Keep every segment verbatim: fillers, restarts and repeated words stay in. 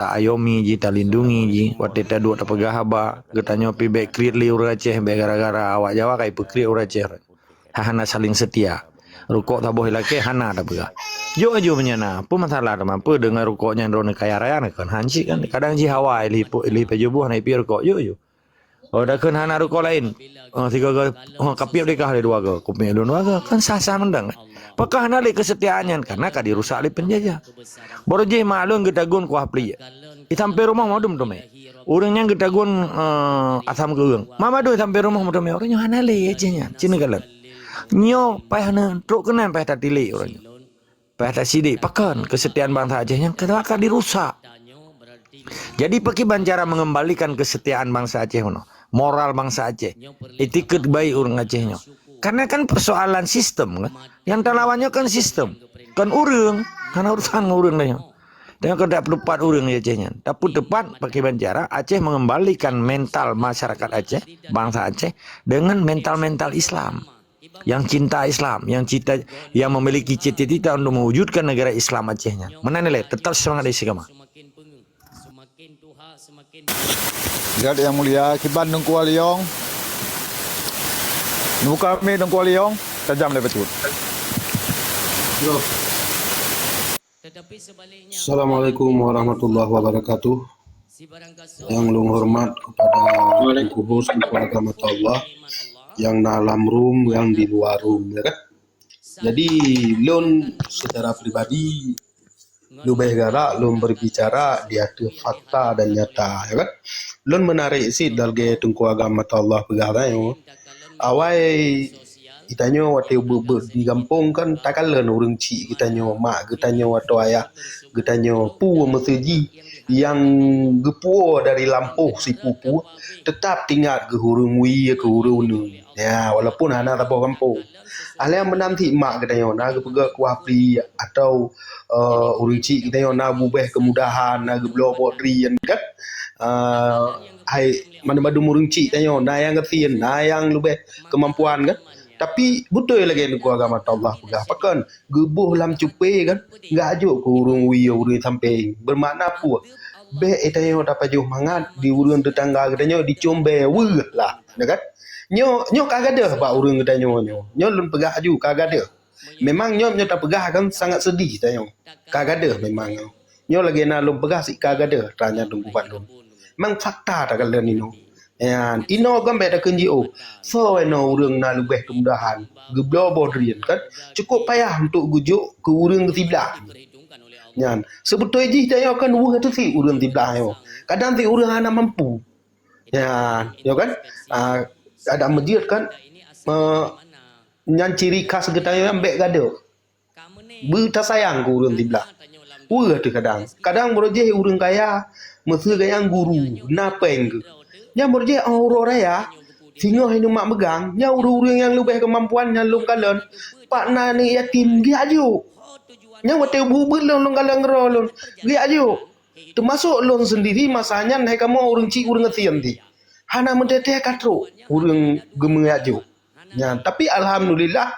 ta-ayomi jih, talindungi jih. Watèe taduek tapeugah haba, geutanyoe pih bèk kriet lé ureueng Aceh, bèk gara-gara awak Jawa ka ipeukriet ureueng Aceh. Hana saling setia. Rukok saboh ilakèe hana tapeugah. Jok aju meunyo na, peue masalah teuma, peue deungon rukok nyan droeneuh kaya raya na kon? Han cit kan. Kadang jih hawa ilèe pu-, ilèe pajoh boh na ipiep rukok, jok aju. Oh, da kheun hana rukok laén. Oh, sigoe goe, oh, kapiep dikah lé dua goe, kupiep lôn dua goe. Kan sah-sah mantong. Pakon hana lé keusetiaan nyan? Karena ka dirusak lé penjajah. Baroe jih mak lôn geutagun kuah pliek. Isampai rumoh madum teumé. Ureueng nyan geutagun, eh, asam keureung. Ma madum isampai rumoh meuteumé. Ureueng nyoe hana lé Aceh nyan. Cina kalon. Nyoe paih hana trok keunan paih tatilék ureueng nyoe. Paih tasidék. Pakon keusetiaan bansa Aceh nyan ka, ka dirusak. Jadi, pakriban cara mengembalikan keusetiaan bansa Aceh meunoe? Moral bansa Aceh. Etiket baik ureueng Aceh nyoe. Karena kan persoalan sistem kan. Nyang talawan nyoe kan sistem. Kon ureueng, hana urusan ngon ureueng tanyoe. Tanyoe kan dak peutupat ureueng di Aceh nyan. Tapi tepat pakriban cara Aceh mengembalikan mental masyarakat Aceh, bansa Aceh dengan mental-mental Islam. Yang cinta Islam, yang cinta, yang memiliki cita-cita untuk mewujudkan negara Islam Aceh nyan. Meunan lé, tetap semangat istiqamah. Gét nyang mulia, kiban Teungku Aliong. Neubuka mic Teungku Aliong, tajam lé bacut. Assalamualaikum warahmatullahi wabarakatuh. Nyang lôn horeumat kepada Teungku Hus, Teungku Agama Allah, nyang na lam room, nyang di luwa room, ya kan? Jadi, lôn secara pribadi, leubeh galak lôn berbicara di ateueh fakta dan nyata, ya kan? Lôn menarik cit lagèe Teungku Agama Allah peugah tanyoe. Awai geutanyoe watèe beuet-beuet di gampông kan takalon ureueng chik geutanyoe, mak geutanyoe atau ayah geutanyoe, peue meuseujih nyang geupuwoe dari lampôh sipu-pu, teutap teuingat keu ureueng wie, keu ureueng uneuen. Ya, walaupun hana saboh gampông. Alèh meunan cit mak geutanyoe na geupeugah kuah pliek atau, eh, ureueng chik geutanyoe na beubèe keumudahan, na geubloe boh drien kan. Eh, hai, mandum-mandum ureueng chik tanyoe na nyang gasien, na nyang leubeh keumampuan kan. Tapi beutôi lagèe Teungku Agama Allah peugah, pakon geuboh lam cupé kan, geujok keu ureueng wie, ureueng sampéng. Beumakna peue? Bèk geutanyoe tapajoh mangat di ureueng teutangga geutanyoe dicom bèe weueh lah, ya kan? Nyoe, nyoe ka gadôh bak ureueng geutanyoe nyoe. Nyoe lôn peugah aju ka gadôh. Memang nyoe, nyoe tapeugah kan sangat seudih tanyoe. Ka gadôh memang nyoe. Nyoe lagèe na lôn peugah cit ka gadôh, tanya dong ubat lôn. Memang fakta takalon inoe. Nyan, inoe kan bèk takheun jiôh. Soe inoe ureueng na leubeh keumudahan, geubloe boh drien kan? Cukup payah untuk geujok keu ureueng siblah. Nyan, seubeutôi jih tanyoe kan weueh teuh cit ureueng siblah nyoe. Kadang cit ureueng hana mampu. Nyan, yo kan? Ah, ada meujeuet kan? Me-, nyan ciri khas geutanyoe nyan bèk gadôh. Beutasayang keu ureueng siblah. Weueh teuh kadang. Kadang baroe jih ureueng kaya, meuseu gayang guru, na péng geuh. Nyan baroe jih uroe raya, singoh ineuk mak meugang, nyan ureueng-ureueng nyang leubeh keumampuan nyan lôn kalon, pat na aneuk yatim, geujok. Nyan watèe beuet-beuet lôn, lôn kalon keudroe lôn, geujok. Teumasok lôn seundiri masa nyan hai kamoe ureueng chik ureueng gasien cit. Hana meuteuntèe ka trok ureueng geumeujok. Nyan, tapi alhamdulillah,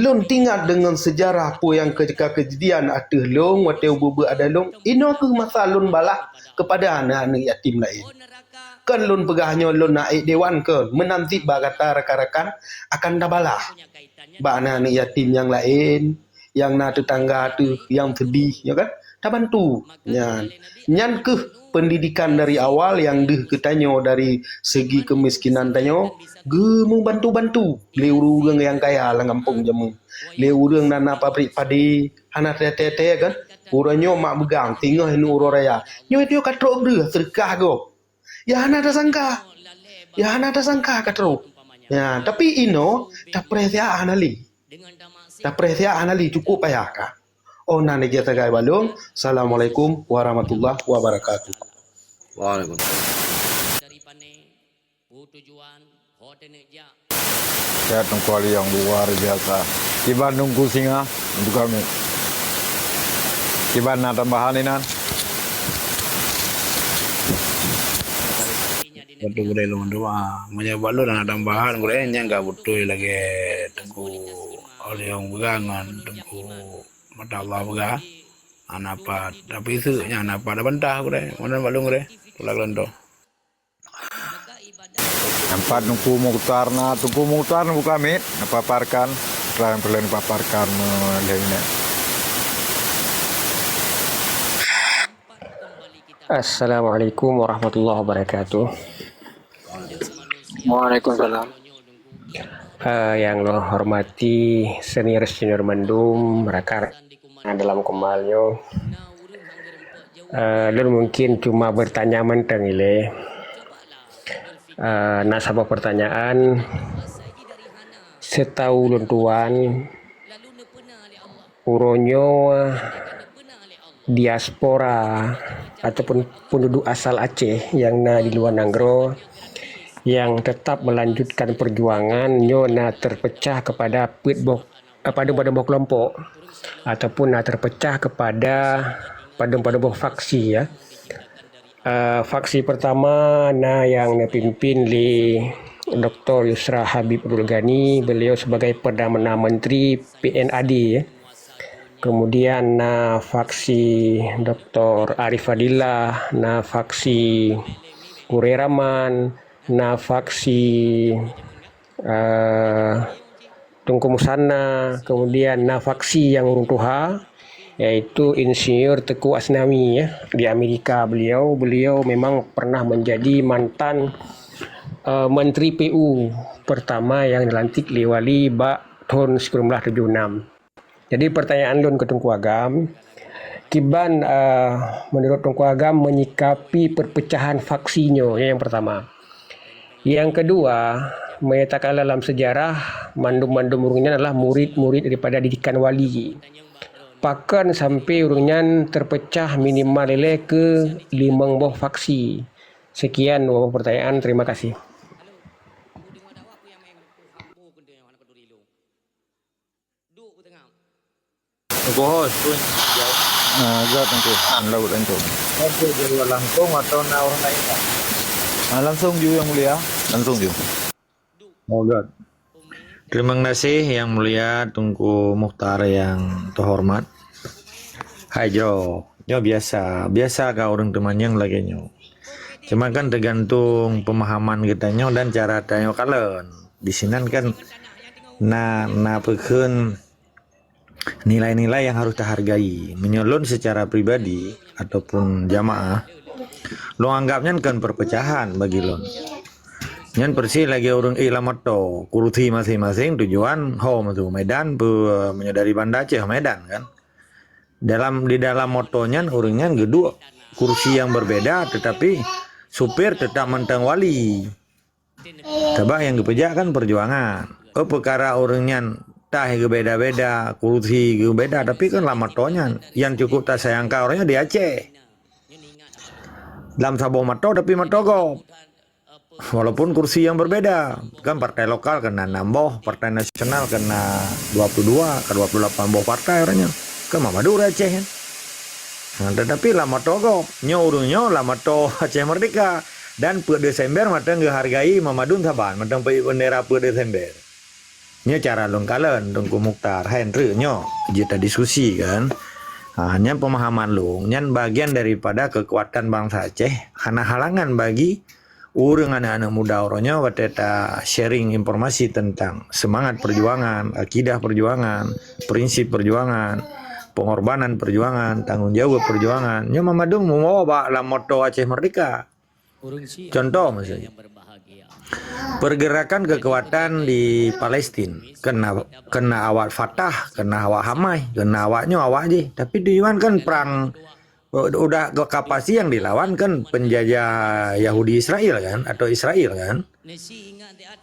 lôn teuingat deungon seujarah peue nyang ka keujadian ateueh lôn watèe beuet-beuet adoe lôn, inoe kheueh masa lôn balah keupada aneuk-aneuk yatim laén. Kon lôn peugah nyoe lôn na ék dewan kon, meunan cit bak gata rakan-rakan akan tabalah bak aneuk-aneuk yatim nyang laén, nyang na teutangga teuh nyang seudih, ya kan? Tabantu. Nyan, nyan kheueh pendidikan dari awal nyang deuh geutanyoe dari segi keumiskinan tanyoe geumeubantu-bantu lé ureueng-ureueng nyang kaya lam gampông jameun. Lé ureueng na, na pabrik padé, hana teuntèe-teuntèe kan? Uroe nyoe mak meugang, singoh ineuk uroe raya. Nyoe, nyoe ka trok breueh seudeukah gob. Ya hana tasangka. Ya hana tasangka ka trok. Ya, tapi inoe tapreh siat hana lé. Tapreh siat hana lé, cukup payah ka. Oh, na neujak sagai balong. Assalamualaikum warahmatullahi wabarakatuh. Waalaikumsalam. Ya, Teungku Aliong luar biasa. Kiban Teungku Singa untuk kami. Kiban na tambahan inan? Beutôi gurèe lôn doa. Meunyoe bak lôn na tambahan gurèe, nyan ka beutôi lagèe Teungku Aliong peugah ngon Teungku Mata Allah peugah. Hana pat, tapi seuk nyan hana pat, dah bantah gurée. Meunan bak lôn gurée. Tolak lôn tu. Nampak Teungku Mukhtar na, Teungku Mukhtar na buka mic, na paparkan, pelan-pelan paparkan, eh, lé nyan. Assalamualaikum warahmatullahi wabarakatuh. Waalaikumsalam. Eh, nyang lôn hormati senior-senior mandum, rakan dalam kumal nyoe. Eh, lôn mungkin cuma bertanya mantong ilée. Eh, na saboh pertanyaan, setahu lôn tuan, uroe nyoe diaspora ataupun penduduk asal Aceh nyang na di luwa nanggroe nyang tetap melanjutkan perjuangan nyoe na terpecah kepada peuet boh, eh, padum-padum boh kelompok ataupun na terpecah kepada padum-padum boh faksi, ya. Eh, faksi pertama na nyang neupimpin lé Doktor Yusra Habib Abdul Ghani, beliau sebagai Perdana Menteri P N A D, ya. Kemudian na faksi Doktor Arif Fadillah, na faksi Gurée Rahman, na faksi, eh, Teungku Musanna, kemudian na faksi nyang ureuëng tuha, yaitu Insinyur Teuku Asnawi, ya, di Amerika beliau. Beliau memang pernah menjadi mantan, eh, Menteri P U pertama nyang dilantik lé wali bak thon sikureueng blaih tujoh enam. Jadi, pertanyaan lôn keu Teungku Agam, kiban, eh, menurut Teungku Agam menyikapi perpecahan faksi nyoe, nyang pertama. Nyang kedua, meunyo takalon lam sejarah, mandum-mandum ureuëng nyan adalah murid-murid daripada didikan wali. Pakon sampai ureuëng nyan terpecah minimal ilée keu limong boh faksi? Sekian dua boh pertanyaan, terima kasih. Teungku host pun jawab. Ah, zat Teungku. Laut Teungku. Oke, jawab langsung atau na orang lain, Pak? Ah, langsung ju, Yang Mulia. Langsung ju. Oh, God. Terima kasih, Yang Mulia Teungku Mukhtar yang terhormat. Hai, Jo. Nyoe biasa. Biasa ka ureuëng teumanyong lagée nyoe. Cuma kan tergantung pemahaman geutanyoe dan cara tanyoe kalon. Di sinan kan na, na peukheun nilai-nilai yang harus tahargai. Meunyoe lôn secara pribadi ataupun jamaah, lôn anggap nyan kon perpecahan bagi lôn. Nyan persis lagée ureuëng ék lam moto, kursi masing-masing tujuan ho meusu Medan, peu, meunyoe dari Banda Aceh Medan kan. Dalam, di dalam moto nyan ureuëng nyan geuduek kursi yang berbeda, tetapi supir tetap mantong wali. Sabab nyang geupeujak kan perjuangan. Oh, peukara ureuëng nyan taih geubeda-beda, kursi geubeda, tapi kan lam moto nyan. Nyang cukup tasayangkan ureuëng nyan di Aceh. Lam saboh moto, tapi moto gob. Walaupun kursi yang berbeda. Kan partai lokal kena enam boh, partai nasional kena dua puluh dua, ke dua puluh delapan boh partai ureuëng nyan. Kan mak madu ureuëng Aceh kan. Nah, tetapi lam moto gob, nyoe ureuëng nyoe lam moto Aceh Merdeka. Dan peuet Desember mantong geuhargai, memadun saban mantong peuet bendera peuet Desember. Nyoe cara lôn kalon, Teungku Mukhtar, hai treuk nyoe jeuet tadiskusi kan. Ha, nyan pemahaman lôn, nyan bagian daripada kekuatan bangsa Aceh, hana halangan bagi ureuëng aneuk-aneuk muda uroe nyoe watée ta-sharing informasi tentang semangat perjuangan, akidah perjuangan, prinsip perjuangan, pengorbanan perjuangan, tanggung jawab perjuangan. Nyoe memadun meuwoe bak lam moto Aceh Merdeka. Contoh misalnya, pergerakan kekuatan di Palestin, kena, kena awak Fatah, kena awak Hamas, kena awak nyoe, awak jih. Tapi tujuan kan perang, udah ke kapasi yang dilawan kan penjajah Yahudi Israel kan, atau Israel kan.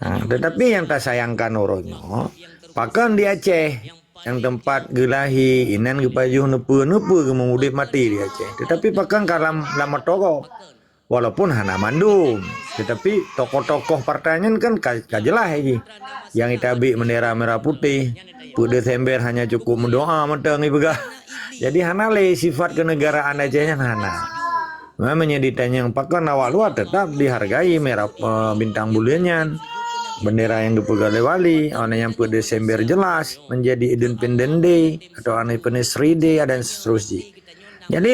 Nah, tetapi yang tasayangkan uroe nyoe, pakon di Aceh, yang tempat geulahi, inan geupajoh neupeu-neupeu geumeuudeb maté di Aceh. Tetapi pakon ka lam, lam moto gob. Walaupun hana mandum, tetapi tokoh-tokoh partai nyan kan ka, ka jeulaih jih. Nyang itabek bendera merah putih, peuet Desember hanya cukup meudoa mantong ipeugah. Jadi hana lé sifat kenegaraan Aceh nyan hana. Memang meunyoe ditanyong pakon awak luwa tetap dihargai merah, eh, bintang buleuen nyan. Bendera nyang geupeugah lé wali, awak nyan peuet Desember jelas menjadi Independence Day atau Independence Day dan seterusnya. Jadi,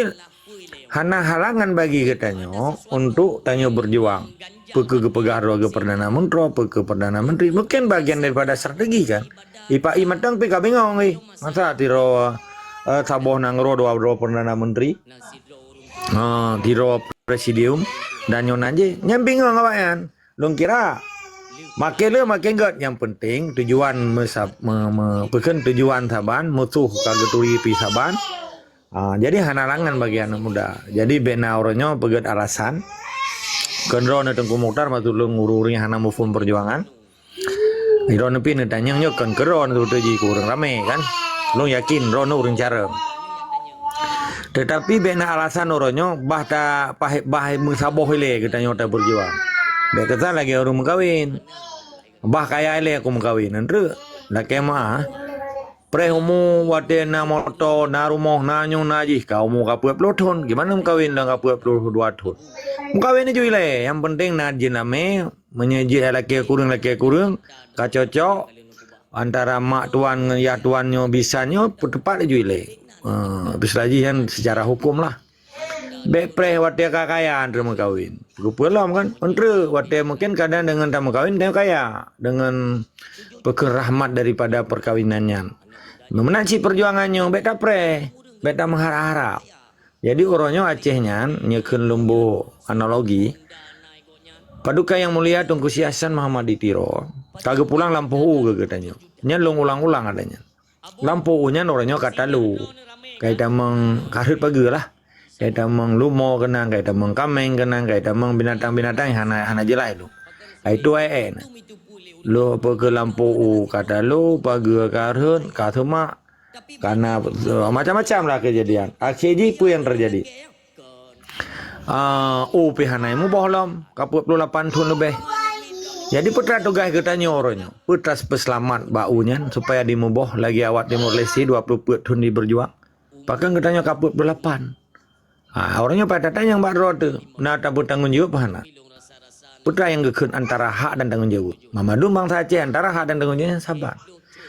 hana halangan bagi geutanyoe untuk tanyoe berjuang. Peu kheueh geupeugah droe geuh Perdana Menteri, peu kheueh Perdana Menteri. Mungkin bagian daripada strategi kan. Ipak i matang pih ka bingong ih. Masa tiroe, eh, saboh nanggroe dua droe Perdana Menteri. Ha, tiroe presidium dan nyoe nan jih. Nyan bingong awaknyan. Lôn kira, makin le makin gét. Nyang penting tujuan meusa-, me-, me-, peukheun tujuan saban, musoh ka geuturi pih saban. Ah, jadi hana halangan bagi aneuk muda. Jadi bék na uroe nyoe peugét alasan. Kheun droeneuh Teungku Mukhtar, maksud lôn ureuëng-ureuëng nyang hana muphom peujuangan. Droeneuh pih neutanyong nyoe kheun keu droeneuh, seutôt jih keu ureuëng ramé kan. Lôn yakin droeneuh ureuëng carông. Teutapi bék na alasan uroe nyoe bah ta-, bah, bah meusaboh ilée geutanyoe tapeujuang. Bék kesan lagée ureuëng meukawen. Bah kaya ilée aku meukawen, nan treuk. Lakée meuah. Preh umu watée na moto, na rumoh, na nyoe na jih, ka umu ka peuet ploh thon. Gimana meukawen lam ka peuet ploh dua thon? Meukawen ju ilée, nyang penting na jeuet ramé, meunyoe jeuet lakée kureueng, lakée kureueng, ka cocok, antara mak tuan ngon yah tuan nyoe bisan nyoe, peuteupat ju ilée. Ha, bisalah jih nyan secara huköm lah. Bék preh watée ka kaya, han treuk meukawen. Geupeue lom kan? Han treuk, watée mungkin kadang deungon tameukawen, tanyoe kaya. Deungon peukheun rahmat daripada peukawinan nyan. Meunan cit peujuangan nyoe, bék tapreh, bék tameuharap-harap. Jadi, uroe nyoe Aceh nyan, nyoe kheun lôn boh analogi, Paduka Yang Mulia Teungku Syekh Hasan Muhammad di Tiro, ka geupulang lampôh u keu geutanyoe. Nyan lôn ulang-ulang ata nyan. Lampôh u nyan uroe nyoe ka talu. Ka itamong karheuet pageue lah. Ka itamong lumo keunang, ka itamong kaméng keunang, ka itamong binatang-binatang nyang hana, hana jeulaih lôn. Ka itu ék-ék na. Lôn peu keu lampôh u ka talu, pageue karheuet, ka seumak. Ka na, eh, macam-macam lah keujadian. Akhé jih peue nyang teujadi? Ah, u pih hana muboh lom, ka peuet ploh lapan thon leubeh. Jadi, peue teuma tugaih geutanyoe uroe nyoe? Peue teuma peuseulamat bak u nyan supaya dimuboh lagée awak Timor Leste dua ploh peuet thon jibeujuang? Pakon geutanyoe ka peuet ploh lapan? Ha, uroe nyoe pat that nyang bak droe teuh na tapeutanggong jaweueb hana? Peue teuma nyang geukheun antara hak dan tanggong jaweueb? Mamandum bansa Aceh antara hak dan tanggong jaweueb nyan saban.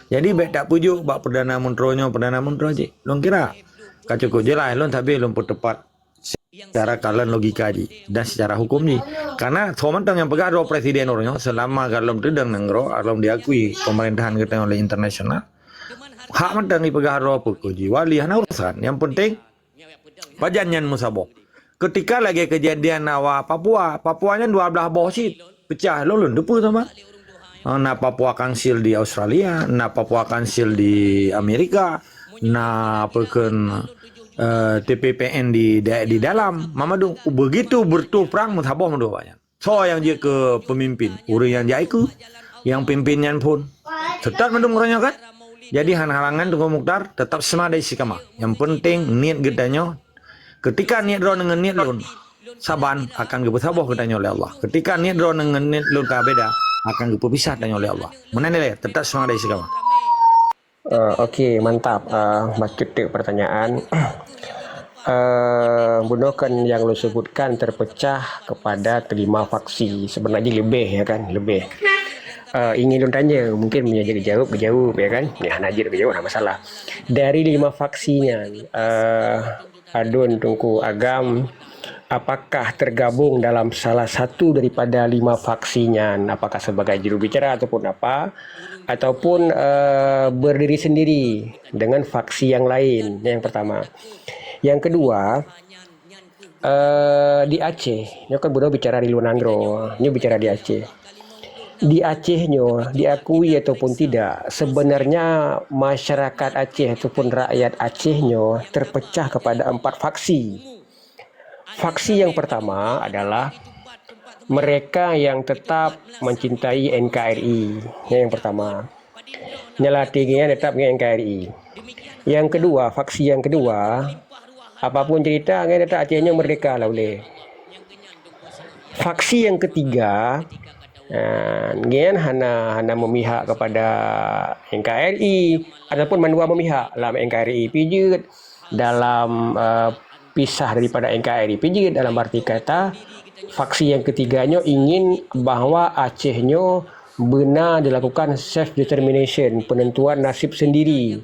Jadi, bék tapeujok bak Perdana Menteri nyoe, Perdana Menteri jih. Lôn kira ka cukup jeulaih lôn, tapi lôn peuteupat secara kalon logika jih dan secara huköm jih. Karena soe mantong nyang peugah droe presiden uroe nyoe, seulama gohlom teudong nanggroe, gohlom diakui pemerintahan geutanyoe lé internasional, hak mantong jipeugah droe peu kheueh jih wali, hana urusan. Nyang penting, pajan nyan meusaboh. Keutika lagée keujadian awak Papua, Papua nyan dua blaih boh cit, peucah lôn, lôn teupeue sama. Ah, na Papua Council di Australia, na Papua Council di Amerika, na peukheun, eh, T P P N di, di dalam. Mamandum begitu beureutoh prang meusaboh mandum awaknyan. Soe nyang jeuet keu peumimpin? Ureuëng nyang jak ikeu, nyang pimpin nyan phon. Seutôt mandum uroe nyoe kan? Jadi, hana halangan Teungku Mukhtar, teutap seumah dan istiqamah. Nyang penting niet geutanyoe. Keutika niet droe ngon niet lôn saban, akan geupeusaboh geutanyoe lé Allah. Keutika niet droe ngon niet lôn ka beda, akan geupeupisah tanyoe lé Allah. Meunan ilée, teutap seumah dan istiqamah. Eh, okey, mantap. Eh, bacut teuk pertanyaan. Eh, bunoe kan yang lôn sebutkan terpecah kepada lima faksi. Sebenarnya lebih, ya kan? Lebih. Eh, ingin lôn tanya, mungkin meunyoe jeuet geujaweueb, geujaweueb, ya kan? Ya, hana jeuet geujaweueb, hana masalah. Dari lima faksi nyan, eh, Adun Teungku Agam, apakah tergabung dalam salah satu daripada lima faksi nyan? Apakah sebagai juru bicara ataupun apa? Ataupun, eh, berdiri sendiri dengan faksi yang lain? Yang pertama. Yang kedua, eh, di Aceh, nyoe kan bunoe bicara di luwa nanggroe, nyoe bicara di Aceh. Di Aceh nyoe, diakui ataupun tidak, sebenarnya masyarakat Aceh ataupun rakyat Aceh nyoe terpecah kepada empat faksi. Faksi yang pertama adalah mereka yang tetap mencintai N K R I. Yang pertama. Nyan lah tinggi tetap dengan N K R I. Yang kedua, faksi yang kedua, apapun cerita, nyan tetap Aceh nyoe merdeka lah ulée. Faksi yang ketiga, ah, nyan hana, hana memihak kepada N K R I ataupun mandua memihak, lam N K R I pih jeuet, dalam, eh, pisah daripada N K R I pih jeuet, dalam arti kata faksi yang ketiga nyoe ingin bahwa Aceh nyoe beuna dilakukan self determination, penentuan nasib sendiri.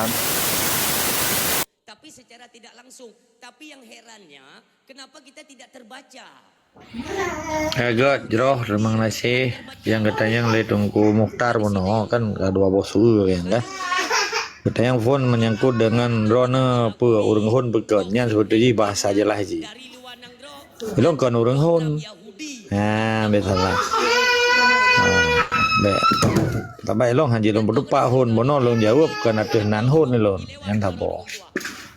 kan. Tapi secara tidak langsung. Tapi yang herannya, kenapa kita tidak terbaca? Eh, göt, jroh, teurimong gaséh. Nyang geutanyong lé Teungku Mukhtar bunoe kan, ka dua boh su nyang kan. Geutanyong phon menyangkut dengan droeneuh peue ureuëng hon peue kon. Nyan seubeutoi jih bahasa jeulaih jih. Ilôn kon ureuëng hon. Ha, biasalah. Ha, bèk. Tapi ilôn hana jeuet lôn peutupat hon, bunoe lôn jaweueb kon ateueh nan hon ilôn. Nyan saboh.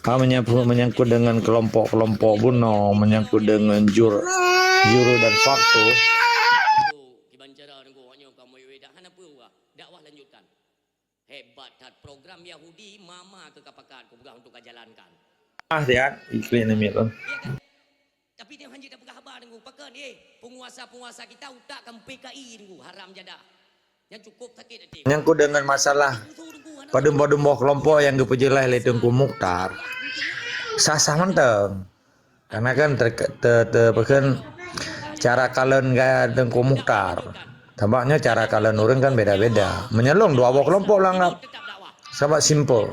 Ha, menyangkut, menyangkut dengan kelompok-kelompok bunoe, menyangkut dengan jur-, juru dan faktor. Kiban cara nunggu awaknyoe ka meuiwé dak hana peue urah. Dakwah lanjutkan. Hebat that program Yahudi mama keu ka pakat keu peugah untuk ka jalankan. Ah, siat, iklik namiet tu. Iya kan? Tapi dia hanya tak peugah haba nunggu. Pakon, eh, penguasa-penguasa kita utak kan P K I nunggu. Haram jadah. Nyang cukup sakit hati. Menyangkut dengan masalah padum-padum boh kelompok nyang geupeujeulaih lé Teungku Mukhtar, sah-sah mantong. Karena kan ter-, ter-, ter-, apa kan, cara kalon gaya Teungku Mukhtar. Sabab nyoe cara kalon ureuëng kan beda-beda. Meunyoe lôn dua boh kelompok lôn anggap. Sabab simple.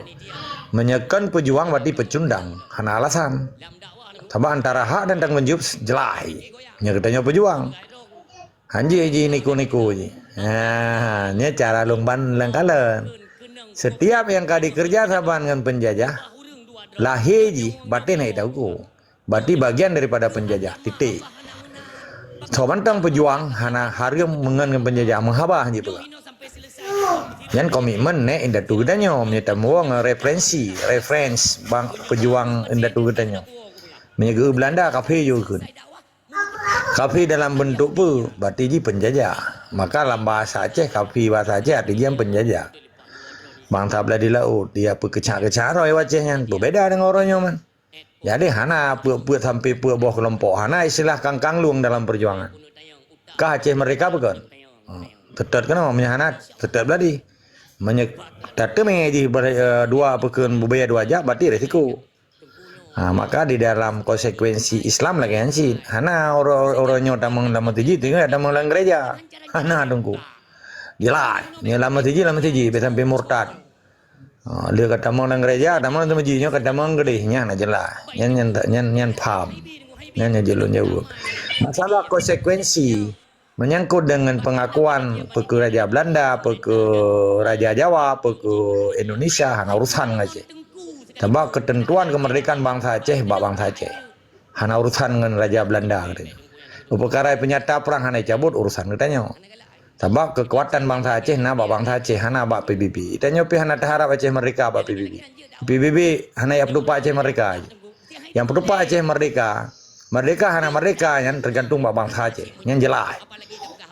Meunyoe kon peujuang berarti pecundang, hana alasan. Sabab antara hak dan tanggung jawab jeulaih. Nyoe geutanyoe peujuang. Hanjeuet jih niku-niku jih. Ha, nyoe cara lôn ban lôn kalon. Setiap nyang ka dikeureuja saban ngon peunjajah, lahé jih baten hana tauko. Berarti bagian daripada peunjajah. Titik. Soe mantong peujuang hana hareuem meungon ngon peunjajah, meuhaba hanjeuet peugah. Nyan komitmen nèk indatu geutanyoe, meunyoe tamuwoe ngon referensi, reference bang peujuang indatu geutanyoe. Meunyoe geu Belanda, kafé jih kheun. Kafé dalam bentuk peue? Berarti jih penjajah. Maka lam bahasa Aceh, kafé bahasa Aceh arti jih penjajah. Bangsa belah di laôt, dia peukeucak-keucak roh Aceh nyan, beubeda deungon uroe nyoe man. Jadi hana peuet-peuet sampai peuet boh keulompok, hana istilah kangkang lueng dalam perjuangan. Kah Aceh merdeka bukan? Hmm. Teutap keunoe, meunyoe hana, teutap belah di. Meunyoe tateumé jih ber-, eh, dua peukheun bubé dua jak, berarti resiko. Ha, maka di dalam konsekuensi Islam lagèe nyan cit. Hana uroe, uroe nyoe tamong lam masjid, tinggai tamong lam gereja. Hana teungku. Jelas, nyoe lam masjid, lam masjid, sampai murtad. Ha, dia kata tamong lam gereja, tamong lam masjid, nyoe kata tamong keudeh, nyan jelas. Nyan, nyan, nyan, nyan paham. Nyan, nyan jeuet lôn jaweueb. Masalah konsekuensi, menyangkut dengan pengakuan peue keu Raja Belanda, peue keu Raja Jawa, peue keu Indonesia, hana urusan ngon Aceh. Sabab ketentuan kemerdekaan bangsa Aceh bak bangsa Aceh. Hana urusan ngon Raja Belanda, katanya. Peukara peunyata perang hana cabut, urusan geutanyoe. Sabab kekuatan bangsa Aceh na bak bangsa Aceh, hana bak P B B. Tanyoe pih hana taharap Aceh merdeka bak P B B. P B B hana jak peutupat Aceh merdeka. Nyang peutupat Aceh merdeka, merdeka hana merdeka nyan tergantung bak bangsa Aceh. Nyan jelas.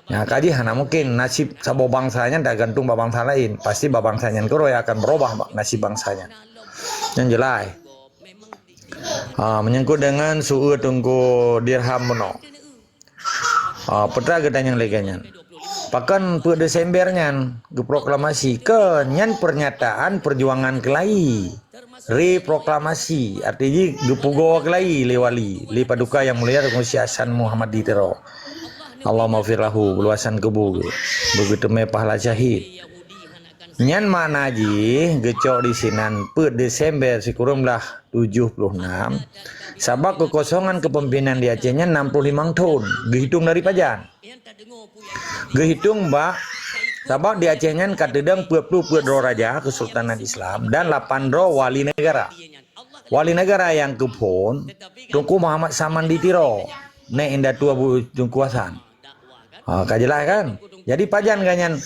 Nyang ka jih hana mungkin nasib saboh bangsa nyan tergantung bak bangsa laén. Pasti bak bangsa nyan keudroe akan berubah bak nasib bangsa nyan. Nyan jelas. Ha, menyangkut dengan su-, Teungku Dirham bunoe. Ha, peue teuma geutanyong lagèe nyan. Pakon peuet Desember nyan geuproklamasi? Keu nyan pernyataan perjuangan keulayi. Reproklamasi, arti jih geupugoe keulayi lé wali, lé Paduka Yang Mulia Teungku Syekh Hasan Muhammad di Tiro. Allahummaghfir lahu, beuluasan kubu geuh, beugeuteumé pahala syahid. Nyan makna jih geucok disinan peuet Desember sikureueng blah tujoh ploh nam, sabab keukosongan keupimpinan di Aceh nyan nam ploh limong thon, geuhitong dari pajan. Geuhitong bak, sabab di Aceh nyan ka teudong peuet ploh peuet droe raja Kesultanan Islam dan lapan droe wali negara. Wali negara nyang keuphon, Teungku Muhammad Saman di Tiro, nèk indatu Abu Teungku Hasan. Ha, ka jeulaih kan? Jadi pajan gobnyan,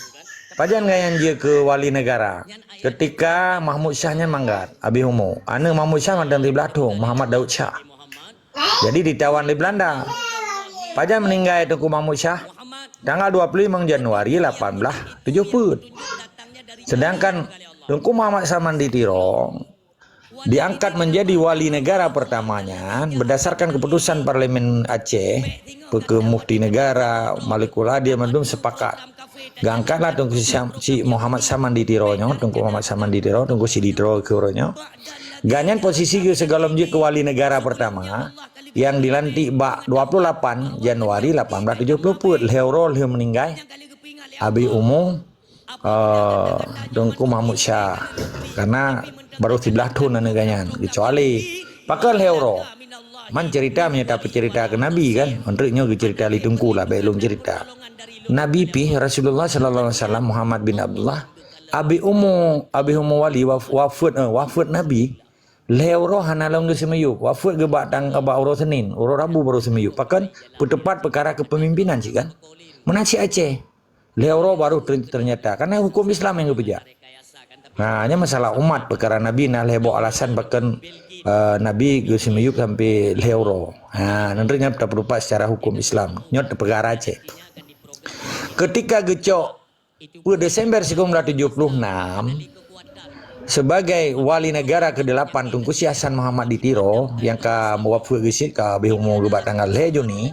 pajan gobnyan jeuet keu wali negara. Keutika Mahmud Syah nyan mangat, abéh umu. Aneuk Mahmud Syah mantong siblah thon, Muhammad Daud Syah. Jadi ditawan lé Belanda. Pajan meuninggai Teungku Mahmud Syah? Tanggal dua puluh lima Januari lapan belas tujoh peuet. Sedangkan Teungku Muhammad Saman di Tiro diangkat menjadi wali negara pertamanya berdasarkan keputusan Parlemen Aceh, peue keu Mufti Negara, Malikul Adil, mandum sepakat. Geuangkatlah Teungku Syam-, Syekh Muhammad Saman di Tiro nyoe, Teungku Muhammad Saman di Tiro, Teungku Syekh di Tiro keu uroe nyoe. Gobnyan posisi geuh sigohlom jeuet keu wali negara pertama nyang dilantik bak dua puluh lapan Januari lapan belas tujoh puluh peuet, lhèe uroe lheueh meuninggai abéh umu eh, Teungku Mahmud Syah. Karena baru siblah thon aneuk gobnyan, geucok alèh. Pakon lhèe uroe? Man cerita meunyoe tapeucerita keu Nabi kan, meunurot nyoe geucerita lé Teungku lah, bèk lôn cerita. Nabi pih Rasulullah sallallahu alaihi wasallam, Muhammad bin Abdullah, abéh umu, abéh umu wali waf-, wafeuet, eh, wafeuet Nabi, lhèe uroe hana lom geuseumiyueb, wafeuet geuh bak tang-, bak uroe Senin, uroe Rabu baru seumiyueb. Pakon? Peuteupat peukara keupemimpinan cit kan. Meunan cit Aceh. Lhèe uroe baru ter-, ternyata. Karena hukum Islam nyang geupeujak. Ha, nyan masalah umat, peukara Nabi na lhèe boh alasan pakon, eh, Nabi geuseumiyueb sampai lhèe uroe. Ha, nyan tapeurupat secara hukum Islam. Nyoe peukara Aceh. Keutika geucok peuet Desember sikureueng blah tujoh puluh nam, sebagai wali negara keudelapan Teungku Syekh Hasan Muhammad di Tiro nyang ka meuwafeuet geuh cit, ka abéh umu geuh bak tanggal lhèe Juni,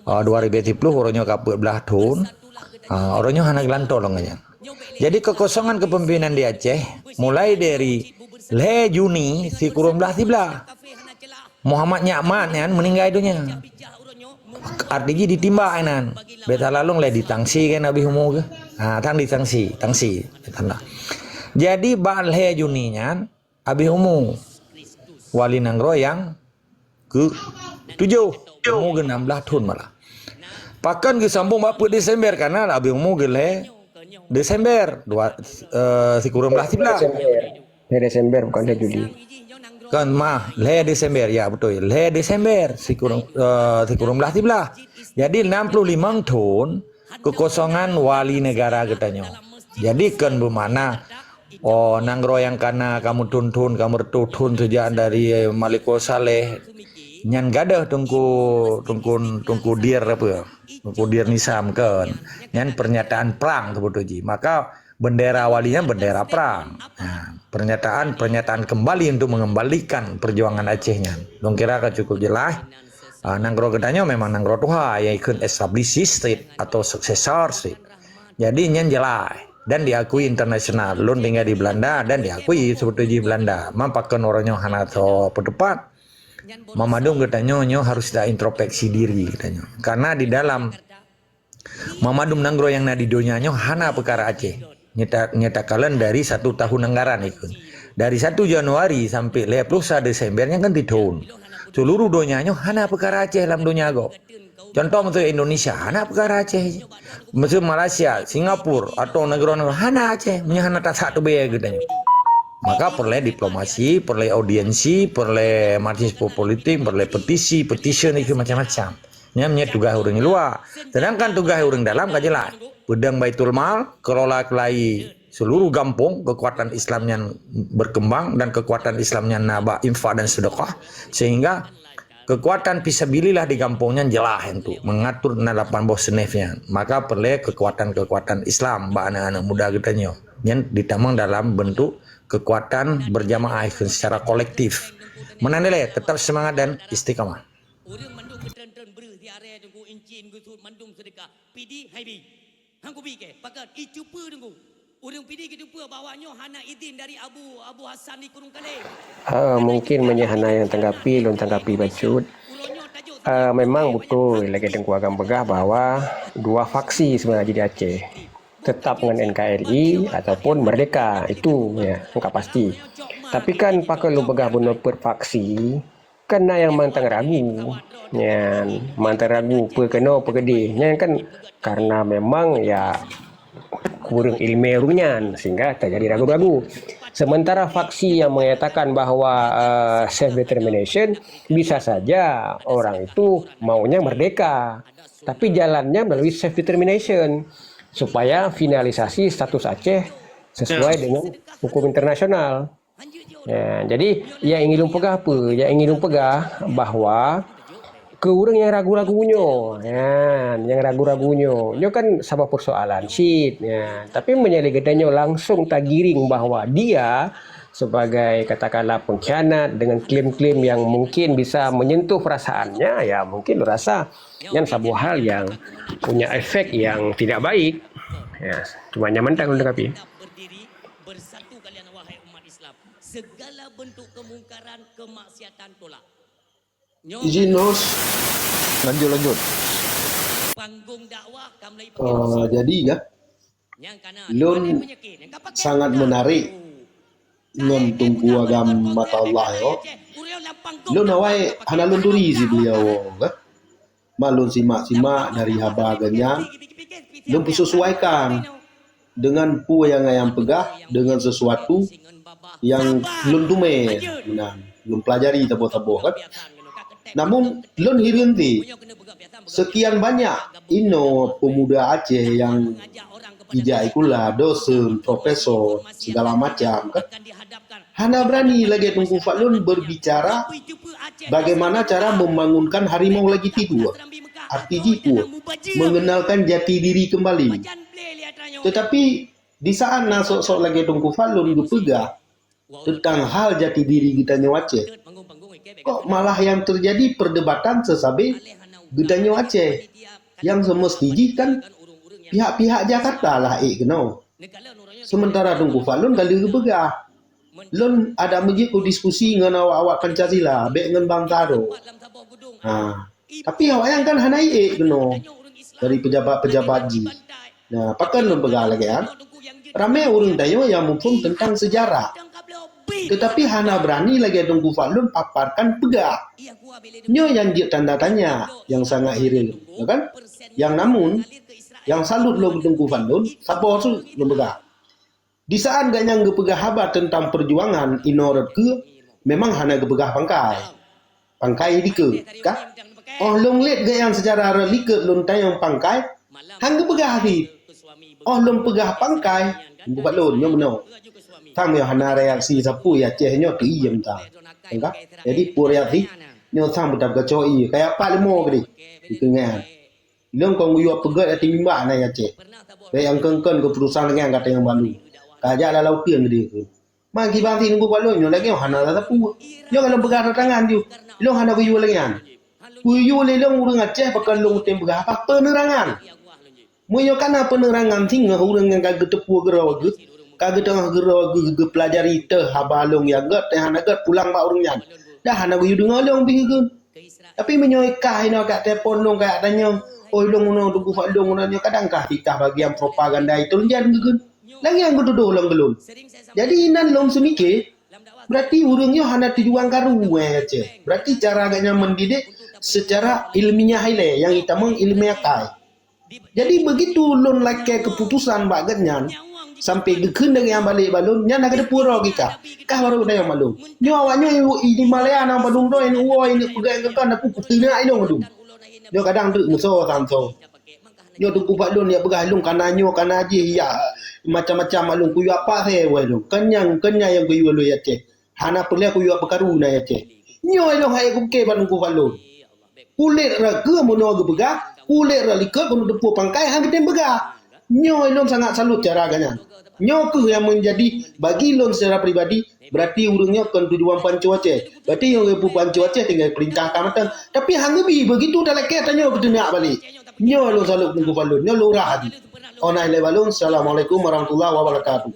ah, dua ribèe siploh, uroe nyoe ka peuet blah thon. Ah, uroe nyoe hana geulantoe lom nyan. Jadi, kekosongan kepemimpinan di Aceh mulai dari lhèe Juni sikureueng blah siblah. Muhammad Nyak Mat nyan meuninggai donya. Arti jih ditimbak inan. Bèk salah lôn lé ditangsi kan abéh umu geuh. Ha, tan ditangsi, tangsi. Tanda. Jadi bak lhèe Juni nyan abéh umu wali nanggroe nyang keu tujoh. Umu geuh nam blah thon malah. Pakon geusambong bak peuet Desember, karena abéh umu geuh lhèe Desember, dua, eh, sikureueng blah siblah. Desember. Lhèe Desember, bukan lhèe Juli. Kan, mah, lhèe Desember, ya, beutôi. Lhèe Desember, sikureueng, eh, sikureueng blah siblah. Jadi, nam ploh limong thon kekosongan wali negara geutanyoe. Jadi, kon beumakna, oh, nanggroe nyang kana ka meuthon-thon, ka meureutoh thon seujak dari, eh, Malikul Saleh, Nyan gadôh Teungku, Teungku, Teungku Dir apa? Teungku Dir Nisam kan. Nyan pernyataan perang sebetulnya. Maka bendera wali nyan bendera perang. Nah, pernyataan, pernyataan kembali untuk mengembalikan perjuangan Aceh nyan. Lôn kira ka cukup jelas. Ah, nanggroe geutanyoe memang nanggroe tuha nyang ikheun established state atau successor state. Jadi nyan jelas dan diakui internasional. Lôn tinggai di Belanda dan diakui sebetulnya di Belanda. Man pakon uroe nyoe hana soe peuteupat. Mamandum geutanyoe nyoe harus ta introspeksi diri geutanyoe. Karena di dalam mamandum nanggroe nyang na di donya nyoe hana peukara Aceh. Nyata, nyata kalon dari satu tahun anggaran ikheun. Dari satu Januari sampai lhèe ploh sa Desember nyan kan di tahun. Seluruh donya nyoe hana peukara Aceh lam donya gob. Contoh, meuseu Indonesia hana peukara Aceh. Meuseu Malaysia, Singapura, atau nanggroe-nanggroe hana Aceh. Meunyoe hana tasak teubiet geutanyoe. Maka peureulèe diplomasi, peureulèe audiensi, peureulèe mahasiswa politik, peureulèe petisi, petition, itu macam-macam. Nyan, nyan tugaih ureueng luwa. Sedangkan tugaih ureueng dalam ka jelas. Peudong Baitul Mal, kelola keulai seluruh gampông, kekuatan Islam nyan berkembang dan kekuatan Islam nyan na bak infak dan sedekah, sehingga kekuatan fisabilillah di gampông nyan jelas untuk mengatur na lapan boh snif nyan. Maka peureulèe kekuatan-kekuatan Islam bak aneuk-aneuk muda geutanyoe. Nyan ditamong dalam bentuk kekuatan berjamaah secara kolektif. Meunan dilèe, tetap semangat dan istiqamah. Ureueng mandum geutreun-treun breuh di aré Teungku, incin geusut mandum seudeukah. Pidi hai bi. Han kubi kèe, pakon? Icupeue Teungku. Ureueng Pidie geuteupeue bahwa nyoe hana idhin dari Abu, Abu Hasan di Kurung Kalé. Ah, mungkin meunyoe hana nyang tanggapi, lôn tanggapi bacut. Ah, memang beutôi lagèe Teungku Agam peugah bahwa dua faksi sebenarnya di Aceh. Tetap ngon N K R I ataupun merdeka, itu ya, ka pasti. Tapi kan pakon lôn peugah bunoe peuet faksi, kan na nyang mantong ragu. Nyan, mantong ragu, peue keunoe, peue keudeh. Nyan kan karena memang, ya, kureueng ileumèe ureueng nyan, sehingga terjadi ragu-ragu. Sementara faksi yang mengatakan bahwa, eh, self determination, bisa saja orang itu maunya merdeka, tapi jalannya melalui self determination, supaya finalisasi status Aceh sesuai dengan hukum internasional. Ya, jadi, nyang ingin lôn peugah apa? Nyang ingin lôn peugah bahwa keu ureueng nyang ragu-ragu nyoe, ya, nyang ragu-ragu nyoe, nyoe kan saboh persoalan cit, ya. Tapi meunyoe lé geutanyoe langsung tagiring bahwa dia sebagai, katakanlah, pengkhianat dengan klaim-klaim yang mungkin bisa menyentuh perasaannya, ya, mungkin lôn rasa nyan saboh hal yang punya efek yang tidak baik. Ya, cuma nyan mantong lôn tanggapi. Bersatu kalian, wahai umat Islam. Segala bentuk kemungkaran, kemaksiatan tolak. Nyoe izin, host. Lanjut, lanjut. Panggung dakwah ka mulai pakai, ah, besi. Jadi, ya, nyang kana lôn pakai penyakit, nyang ka pakai sangat muka. Menarik ngon Teungku Agam Mata Allah, yo. Lôn awai hana lôn turi si beliau, kan? Mak lôn simak-simak dari haba geuh nyan, lôn peusesuaikan dengan peue nyang ayang peugah, dengan sesuatu nyang lôn teumé meunan, lôn pelajari saboh-saboh kan. Namun lôn hireuen cit, sekian banyak inoe peumuda Aceh nyang ijak sikula, dosen, profesor, segala macam kan. Hana berani lagèe Teungku Fadlun berbicara bagaimana cara membangunkan harimau lagi tidur. Arti jih peue? Mengenalkan jati diri kembali. Tetapi di saat na sok-sok lagèe Teungku Fadlun geupeugah tentang hal jati diri geutanyoe Aceh, kok malah yang terjadi perdebatan sesabe geutanyoe Aceh, yang semesti jih kan pihak-pihak Jakarta lah ék keunoe. Sementara Teungku Fadlun ka lheueh geupeugah, lôn adak meujeuet kudiskusi ngon awak-awak Pancasila, bèk ngon bansa droe. Ha. Tapi awaknyan kan hana ék keunoe dari pejabat-pejabat jih. Nah, pakon lôn peugah lagèe nyan? Ramè ureueng tanyoe nyang muphom teuntang seujarah. Tetapi hana beurani lagèe Teungku Fadlun paparkan peugah. Nyoe nyang jeuet tanda tanya nyang sangat hireuen, ya kan? Nyang namun, nyang salut lôn keu Teungku Fadlun, saboh su lôn peugah. Di saat gobnyan geupeugah haba teuntang peujuangan inoe rot keue, memang hana geupeugah pangkai. Pangkai likot, ka? Óh lheueh lét gobnyan seucara rot likot lôn tanyong pangkai, han geupeugah cit. Óh lôn peugah pangkai, buet lôn nyoe meunoe. Sang nyoe hana reaksi sapeue, ya Aceh nyoe teuiem that. Ka? Jadi peue reaksi? Nyoe sang beutap gacoe ie, kaya pat leumo keudeh. Dikeungeut. Lôn kon geuyue peugét até mimbak na ya cék. Bék angkon-kon keuputusan lagée nyan gata nyang balu. Ka jak lam lauteuen keudeh keuh. Man kiban si Teungku Fadlon nyoe lagée hana rasa peue. Nyoe ka lôn peugah tantangan jih. Lôn hana geuyue lagée nyan. Geuyue lé lôn ureuëng Aceh pakon lôn tem peugah apa peuneurangan. Meunyoe kana peuneurangan singoh ureuëng nyang ka geuteupeue keudroe geuh, ka geuteungoh keudroe geuh geupeulajari teuh haba lôn nyang gét, nyang hana gét pulang bak ureuëng nyan. Dah hana geuyue deungoe lôn bih geukheun. Tapi meunyoe kah inoe ka telepon lôn ka tanyong, "Oi, lôn unoe Teungku Fadlon unoe nyoe," kadang kah titah bagian propaganda itu lôn jan geukheun. Lagée nyang geutudoh lom keu lôn. Jadi inan lôn seumike, berarti ureuëng nyoe hana tujuan karu, eh, Aceh. Berarti cara geuhnyan mendidik secara ilmiah ilée, nyang itamong ilmiah akai. Jadi begitu lôn lakée keuputusan bak geuhnyan, sampai geukheun deungon balek bak lôn, nyan hana geuteupeue droe kah. Kah baru tanyong bak lôn. Nyoe awak nyoe i, i di Malaya na padum droe, ini uwoe, ini peugah keu kan, aku kuteunak ilong dum. Nyoe kadang teuk meuso samso. Nyoe Teungku Fadlon jak peugah lôn kana nyoe, kana jih, ya, macam-macam mak lôn kuyue apa se wai lôn. Kenyang, kenyang nyang kuyue lôn ya ceh. Hana peureulée kuyue peukaru na ya ceh. Nyoe lôn hai kuke bak Teungku Fadlon. Kulét raga meunoe geupeugah, kulét ralikot keuneuk teupeu pangkai han geutem peugah. Nyoe lôn sangat salut cara geuhnyan. Nyoe kheueh nyang menjadi bagi lôn secara pribadi, berarti ureuëng nyoe kon tujuan panco Aceh. Berarti nyang geupeu panco Aceh tinggai peurintah ka mantong. Tapi han geubi begitu talakée tanyoe geuteunak balek. Nyoe lôn salut Teungku Fadlon, nyoe lurah jih. Ona ilée balon, Assalamualaikum warahmatullahi wabarakatuh.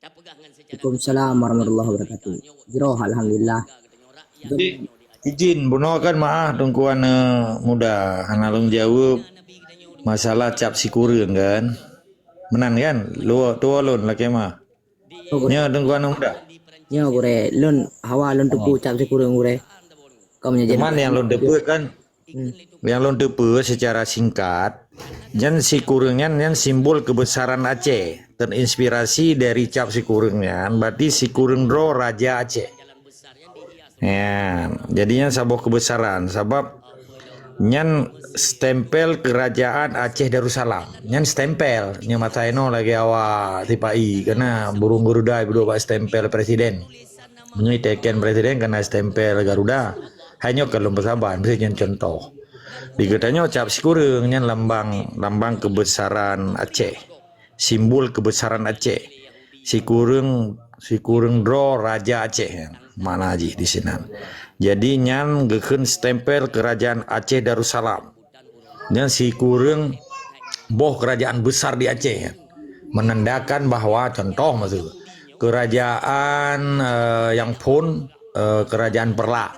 Waalaikumsalam warahmatullahi wabarakatuh. Jroh, alhamdulillah. Jadi, izin, bunoe kan maah Teungku Aneuk Muda, hana lôn jaweueb masalah cap sikureueng kan? Meunan kan? Luwa, tuwo lôn lakée meuah. Nyoe Teungku Aneuk Muda. Nyoe gurée, lôn hawa lôn teupeu cap sikureueng gurée. Cuman nyang lôn teupeu kan, nyang lôn teupeu secara singkat, nyan sikureueng nyan, nyan simbol kebesaran Aceh, terinspirasi dari cap sikureueng nyan, berarti sikureueng droe raja Aceh. Ya, jadi nyan saboh kebesaran, sabab nyan stempel kerajaan Aceh Darussalam. Nyan stempel, nyan masa inoe lagée awak sipa-i, karena burung Garuda ibeudôh bak stempel presiden. Meunyoe iteken presiden kana stempel Garuda, hai nyoe ka lôn peusaban, miseue nyan cuntoh. Di geutanyoe cap sikureueng nyan lambang, lambang kebesaran Aceh, simbol kebesaran Aceh. Sikureueng, sikureueng droe raja Aceh nyan makna jih di sinan. Jadi nyan geukheun stempel kerajaan Aceh Darussalam. Nyan sikureueng boh kerajaan besar di Aceh, menandakan bahwa, contoh maksud, kerajaan, eh, nyang phon, eh, kerajaan Perlak.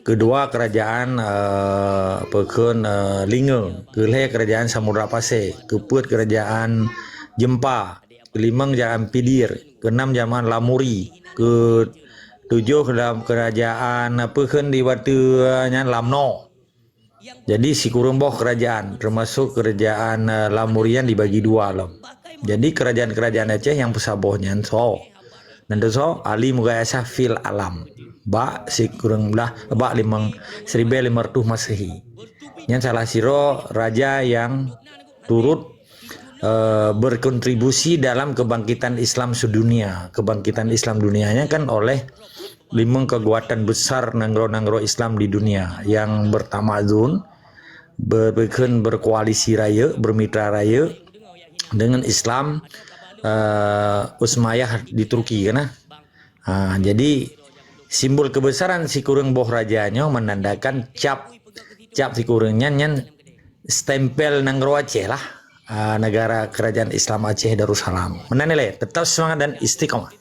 Keudua kerajaan, eh, peukheun, eh, Linge. Keulhée kerajaan Samudra Pasé. Keupeuet kerajaan Jeumpa. Keulimong kerajaan Pidir. Keunam kerajaan Lamuri. Keutujoh dalam kerajaan, eh, peukheun di watée nyan Lamno. Jadi sikureueng boh kerajaan, termasuk kerajaan, eh, Lamurian dibagi dua lom. Jadi kerajaan-kerajaan Aceh nyang peusaboh nyan soe? Nyan soe? Ali Mughayasah fil Alam. Bak sikureueng blah, bak limong, siribée limong reutôh Masehi. Nyan salah sidroe raja nyang turut eh, berkontribusi dalam kebangkitan Islam sedunia. Kebangkitan Islam dunia nyan kan oleh limong kekuatan besar nanggroe-nanggroe Islam di dunia yang bertamadun, ber-, berkoalisi rayeuk, bermitra rayeuk dengan Islam, eh, Utsmaniyah di Turki kan, ah. Ha, jadi simbol kebesaran sikureueng boh raja nyoe menandakan cap, cap sikureueng nyan, nyan stempel nanggroe Aceh lah. Ah, negara Kerajaan Islam Aceh Darussalam. Meunan ilée, tetap semangat dan istiqomah.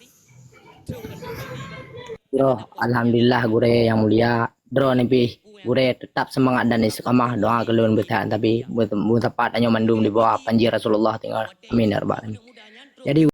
Droe, alhamdulillah gurée nyang mulia. Droe nibih gurée tetap semangat dan istiqomah. Doa keu lôn beuthat tapi beusapat tanyoe mandum di bawah panji Rasulullah tinggai. Amin ya rabbal alamin. Jadi